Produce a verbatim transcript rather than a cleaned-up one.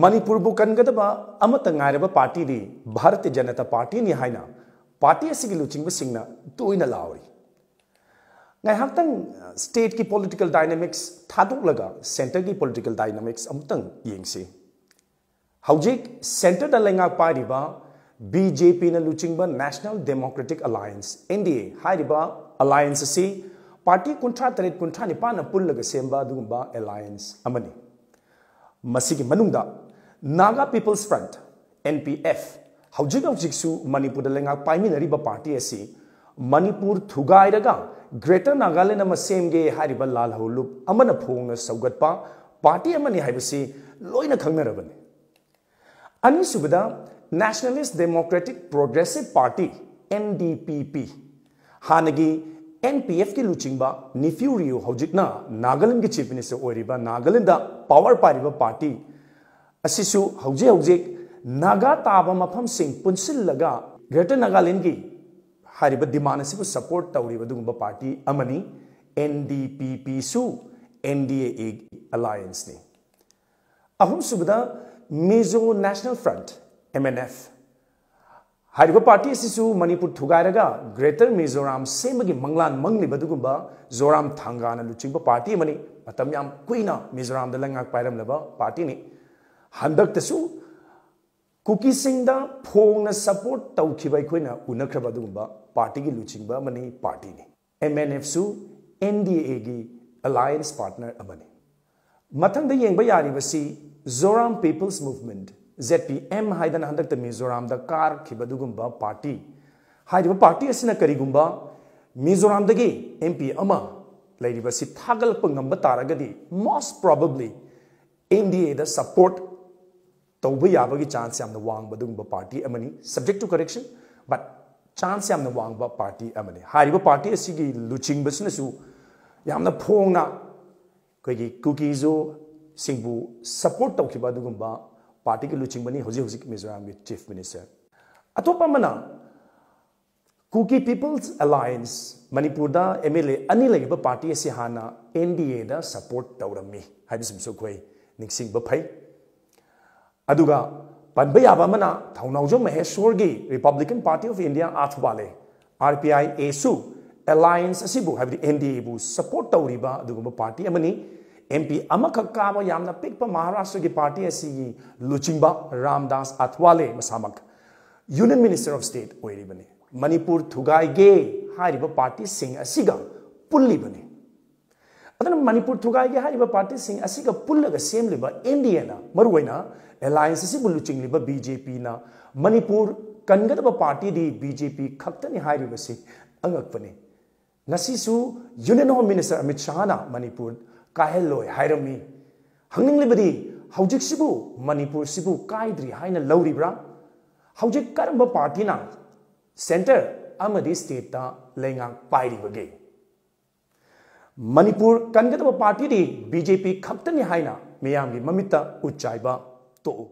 ꯃꯅꯤꯄꯨꯔꯕꯨ ꯀꯟꯒꯗꯕ ꯑꯃꯠꯇ ꯉꯥꯏꯔꯕ ꯄꯥꯔꯇꯤꯗꯤ ꯚꯥꯔꯇꯤꯌ ꯖꯅꯇꯥ ꯄꯥꯔꯇꯤꯅꯤ ꯍꯥꯏꯅ ꯄꯥꯔꯇꯤ ꯑꯁꯤꯒꯤ ꯂꯨꯆꯤꯡꯕꯁꯤꯡꯅ ꯇꯣꯏꯅ ꯂꯥꯎꯔꯤ꯫ ꯉꯥꯏꯍꯥꯛꯇꯪ ꯁ꯭ꯇꯦꯠꯀꯤ ꯄꯣꯂꯤꯇꯤꯀꯦꯜ ꯗꯥꯏꯅꯥꯃꯤꯛꯁ ꯊꯥꯗꯣꯛꯂꯒ ꯁꯦꯟꯇꯔꯒꯤ ꯄꯣꯂꯤꯇꯤꯀꯦꯜ ꯗꯥꯏꯅꯥꯃꯤꯛꯁ ꯑꯃꯨꯛꯇꯪ ꯌꯦꯡꯁꯤ꯫ ꯍꯧꯖꯤꯛ ꯁꯦꯟꯇꯔꯗ ꯂꯩꯉꯥꯛ ꯄꯥꯏꯔꯤꯕ ꯕꯤ ꯖꯦ ꯄꯤꯅ ꯂꯨꯆꯤꯡꯕ ꯅꯦꯁꯅꯦꯜ ꯗꯦꯃꯣꯀ꯭ꯔꯦꯇꯤꯛ ꯑꯂꯥꯌꯟꯁ, ꯑꯦꯟ ꯗꯤ ꯑꯦ, ꯍꯥꯏꯔꯤꯕ ꯑꯂꯥꯌꯟꯁ ꯑꯁꯤ ꯄꯥꯔꯇꯤ ꯀꯨꯟꯊ꯭ꯔꯥ ꯇꯔꯦꯠ ꯀꯨꯟꯊ꯭ꯔꯥ ꯅꯤꯄꯥꯟꯅ ꯄꯨꯜꯂꯒ ꯁꯦꯝꯕ ꯑꯗꯨꯒꯨꯝꯕ ꯑꯦꯂꯥꯌꯟꯁ ꯑꯃꯅꯤ꯫ ꯃꯁꯤꯒꯤ ꯃꯅꯨꯡꯗ Naga People's Front, N P F, ꯍꯧꯖꯤꯛ ꯍꯧꯖꯤꯛꯁꯨ ꯃꯅꯤꯄꯨꯔꯗ ꯂꯩꯉꯥꯛ ꯄꯥꯏꯃꯤꯟꯅꯔꯤꯕ ꯄꯥꯔꯇꯤ ꯑꯁꯤ ꯃꯅꯤꯄꯨꯔ ꯊꯨꯒꯥꯏꯔꯒ ꯒ꯭ꯔꯦꯇꯔ ꯅꯥꯒꯥꯂꯦꯟ ꯑꯃ ꯁꯦꯝꯒꯦ ꯍꯥꯏꯔꯤꯕ ꯂꯥꯜꯍꯧꯂꯨꯞ ꯑꯃꯅ ꯐꯣꯡꯅ ꯁꯧꯒꯠꯄ ꯄꯥꯔꯇꯤ ꯑꯃꯅꯤ ꯍꯥꯏꯕꯁꯤ ꯂꯣꯏꯅ ꯈꯪꯅꯔꯕꯅꯤ꯫ ꯑꯅꯤꯁꯨꯕꯗ, nationalist democratic progressive party, N D P P, ꯍꯥꯟꯅꯒꯤ ꯑꯦꯟ ꯄꯤ ꯑꯦꯐꯀꯤ ꯂꯨꯆꯤꯡꯕ ꯅꯤꯐ꯭ꯌꯨ ꯔꯤꯌꯣ, ꯍꯧꯖꯤꯛꯅ ꯅꯥꯒꯥꯂꯦꯟꯒꯤ ꯆꯤꯐ ꯃꯤꯅꯤꯁꯇꯔ ꯑꯣꯏꯔꯤꯕ, ꯅꯥꯒꯥꯂꯦꯟꯗ ꯄꯥꯋꯔ ꯄꯥꯏꯔꯤꯕ ꯄꯥꯔꯇꯤ ꯑꯁꯤꯁꯨ ꯍꯧꯖꯤꯛ ꯍꯧꯖꯤꯛ ꯅꯥꯒꯥ ꯇꯥꯕ ꯃꯐꯝꯁꯤꯡ ꯄꯨꯟꯁꯤꯜꯂꯒ ꯒ꯭ꯔꯦꯇꯔ ꯅꯥꯒꯥꯂꯦꯟꯒꯤ ꯍꯥꯏꯔꯤꯕ ꯗꯤꯃꯥꯟ ꯑꯁꯤꯕꯨ ꯁꯄꯣꯔꯠ ꯇꯧꯔꯤꯕ ꯑꯗꯨꯒꯨꯝꯕ ꯄꯥꯔꯇꯤ ꯑꯃꯅꯤ꯫ ꯑꯦꯟ ꯗꯤ ꯄꯤ ꯄꯤꯁꯨ ꯑꯦꯟ ꯗꯤ ꯑꯦ ꯑꯦꯒꯤ ꯑꯂꯥꯌꯟꯁꯅꯤ꯫ ꯑꯍꯨꯝꯁꯨꯕꯗ, Mizo National Front, M N F, ꯍꯥꯏꯔꯤꯕ ꯄꯥꯔꯇꯤ ꯑꯁꯤꯁꯨ ꯃꯅꯤꯄꯨꯔ ꯊꯨꯒꯥꯏꯔꯒ ꯒ꯭ꯔꯦꯇꯔ ꯃꯤꯖꯣꯔꯥꯝ ꯁꯦꯝꯕꯒꯤ ꯃꯪꯂꯥꯟ ꯃꯪꯂꯤꯕ ꯑꯗꯨꯒꯨꯝꯕ ꯖꯣꯔꯥꯝ ꯊꯥꯡꯒꯥꯅ ꯂꯨꯆꯤꯡꯕ ꯄꯥꯔꯇꯤ ꯑꯃꯅꯤ꯫ ꯃꯇꯝ ꯌꯥꯝ ꯀꯨꯏꯅ ꯃꯤꯖꯣꯔꯥꯝꯗ ꯂꯩꯉꯥꯛ ꯄꯥꯏꯔꯝꯂꯕ ꯄꯥꯔꯇꯤꯅꯤ꯫ ꯍꯟꯗꯛꯇꯁꯨ ꯀꯨꯀꯤꯁꯤꯡꯗ ꯐꯣꯡꯅ ꯁꯄꯣꯔꯠ ꯇꯧꯈꯤꯕ ꯑꯩꯈꯣꯏꯅ ꯎꯅꯈ꯭ꯔꯕ ꯑꯗꯨꯒꯨꯝꯕ ꯄꯥꯔꯇꯤꯒꯤ ꯂꯨꯆꯤꯡꯕ ꯑꯃꯅꯤ, ꯄꯥꯔꯇꯤꯅꯤ꯫ ꯑꯦꯝ ꯑꯦꯟ ꯑꯦꯐꯁꯨ ꯑꯦꯟ ꯗꯤ ꯑꯦꯒꯤ ꯑꯂꯥꯌꯟꯁ ꯄꯥꯔꯠꯅꯔ ꯑꯃꯅꯤ꯫ ꯃꯊꯪꯗ ꯌꯦꯡꯕ ꯌꯥꯔꯤꯕꯁꯤ Zoram people's movement, Z P M ꯍꯥꯏꯗꯅ ꯍꯟꯗꯛꯇ ꯃꯤꯖꯣꯔꯥꯝꯗ ꯀꯥꯔꯛꯈꯤꯕ ꯑꯗꯨꯒꯨꯝꯕ ꯄꯥꯔꯇꯤ꯫ ꯍꯥꯏꯔꯤꯕ ꯄꯥꯔꯇꯤ ꯑꯁꯤꯅ ꯀꯔꯤꯒꯨꯝꯕ ꯃꯤꯖꯣꯔꯥꯝꯗꯒꯤ ꯑꯦꯝ ꯄꯤ ꯑꯃ ꯂꯩꯔꯤꯕꯁꯤ ꯊꯥꯒꯠꯂꯛꯄ ꯉꯝꯕ ꯇꯥꯔꯒꯗꯤ, most probably ꯑꯦꯟ ꯗꯤ ꯑꯦꯗ ꯁꯄꯣꯔꯠ ꯇꯧꯕ ꯌꯥꯕꯒꯤ ꯆꯥꯟꯁ ꯌꯥꯝꯅ ꯋꯥꯡꯕ ꯑꯗꯨꯒꯨꯝꯕ ꯄꯥꯔꯇꯤ ꯑꯃꯅꯤ, subject to correction, but chance ꯌꯥꯝꯅ ꯋꯥꯡꯕ ꯄꯥꯔꯇꯤ ꯑꯃꯅꯤ꯫ ꯍꯥꯏꯔꯤꯕ ꯄꯥꯔꯇꯤ ꯑꯁꯤꯒꯤ ꯂꯨꯆꯤꯡꯕꯁꯤꯅꯁꯨ ꯌꯥꯝꯅ ꯐꯣꯡꯅ ꯑꯩꯈꯣꯏꯒꯤ ꯀꯨꯀꯤꯖꯣꯁꯤꯡꯕꯨ ꯁꯄꯣꯔꯠ ꯇꯧꯈꯤꯕ ꯑꯗꯨꯒꯨꯝꯕ ꯄꯥꯔꯇꯤꯒꯤ ꯂꯨꯆꯤꯡꯕꯅꯤ ꯍꯧꯖꯤꯛ ꯍꯧꯖꯤꯛ ꯃꯤꯖꯣꯔꯥꯝꯒꯤ ꯆꯤꯐ ꯃꯤꯅꯤꯁꯇꯔ꯫ ꯑꯇꯣꯞꯄ ꯑꯃꯅ, ꯀꯨꯀꯤ ꯄꯤꯄꯜꯁ ꯑꯦꯂꯥꯌꯟꯁ, ꯃꯅꯤꯄꯨꯔꯗ ꯑꯦꯝ ꯑꯦꯜ ꯑꯦ ꯑꯅꯤ ꯂꯩꯔꯤꯕ ꯄꯥꯔꯇꯤ ꯑꯁꯤ ꯍꯥꯟꯅ ꯑꯦꯟ ꯗꯤ ꯑꯦꯗ ꯁꯄꯣꯔꯠ ꯇꯧꯔꯝꯃꯤ ꯍꯥꯏꯕꯁꯤꯃꯁꯨ ꯑꯩꯈꯣꯏ ꯅꯤꯡꯁꯤꯡꯕ ꯐꯩ꯫ ꯑꯗꯨꯒ ꯄꯟꯕ ꯌꯥꯕ ꯑꯃꯅ ꯊꯧꯅꯥꯎꯖꯝ ꯃꯍꯦꯁꯣꯔꯒꯤ Republican Party of India ꯑꯥꯊꯋꯥꯂꯦ, RPIA ꯁꯨ alliance ꯑꯁꯤꯕꯨ, ꯍꯥꯏꯕꯗꯤ NDA ꯕꯨ support ꯇꯧꯔꯤꯕ ꯑꯗꯨꯒꯨꯝꯕ party ꯑꯃꯅꯤ꯫ MP ꯑꯃꯈꯛ ꯀꯥꯕ ꯌꯥꯝꯅ ꯄꯤꯛꯄ ꯃꯍꯥꯔꯥꯁꯇ꯭ꯔꯒꯤ party ꯑꯁꯤꯒꯤ ꯂꯨꯆꯤꯡꯕ ꯔꯥꯝꯗꯥꯁ ꯑꯥꯊꯋꯥꯂꯦ ꯃꯁꯥꯃꯛ Union Minister of State ꯑꯣꯏꯔꯤꯕꯅꯤ꯫ ꯃꯅꯤꯄꯨꯔ ꯊꯨꯒꯥꯏꯒꯦ ꯍꯥꯏꯔꯤꯕ party ꯁꯤꯡ ꯑꯁꯤꯒ ꯄꯨꯜꯂꯤꯕꯅꯤ꯫ ꯑꯗꯨꯅ ꯃꯅꯤꯄꯨꯔ ꯊꯨꯒꯥꯏꯒꯦ ꯍꯥꯏꯔꯤꯕ party ꯁꯤꯡ ꯑꯁꯤꯒ ꯄꯨꯜꯂꯒ ꯁꯦꯝꯂꯤꯕ NDA ꯅ ꯃꯔꯨꯑꯣꯏꯅ alliance ꯑꯁꯤꯕꯨ ꯂꯨꯆꯤꯡꯂꯤꯕ BJP ꯅ ꯃꯅꯤꯄꯨꯔ ꯀꯟꯒꯗꯕ party ꯗꯤ BJP ꯈꯛꯇꯅꯤ ꯍꯥꯏꯔꯤꯕꯁꯤ ꯑꯉꯛꯄꯅꯤ꯫ ꯉꯁꯤꯁꯨ Union Home Minister Amit ꯁꯥꯍꯅ Manipur ꯀꯥꯏꯍꯜꯂꯣꯏ ꯍꯥꯏꯔꯝꯃꯤ꯫ ꯍꯪꯅꯤꯡꯂꯤꯕꯗꯤ, ꯍꯧꯖꯤꯛꯁꯤꯕꯨ ꯃꯅꯤꯄꯨꯔꯁꯤꯕꯨ ꯀꯥꯏꯗ꯭ꯔꯤ ꯍꯥꯏꯅ ꯂꯧꯔꯤꯕ꯭ꯔꯥ? ꯍꯧꯖꯤꯛ ꯀꯔꯝꯕ party ꯅ centre ꯑꯃꯗꯤ state ꯇ ꯂꯩꯉꯥꯛ ꯄꯥꯏꯔꯤꯕꯒꯦ? ꯃꯅꯤꯄꯨꯔ ꯀꯟꯒꯗꯕ party ꯗꯤ BJP ꯈꯛꯇꯅꯤ ꯍꯥꯏꯅ ꯃꯤꯌꯥꯝꯒꯤ ꯃꯃꯤꯠꯇ ꯎꯠ ꯆꯥꯏꯕ ꯇꯣꯛꯎ꯫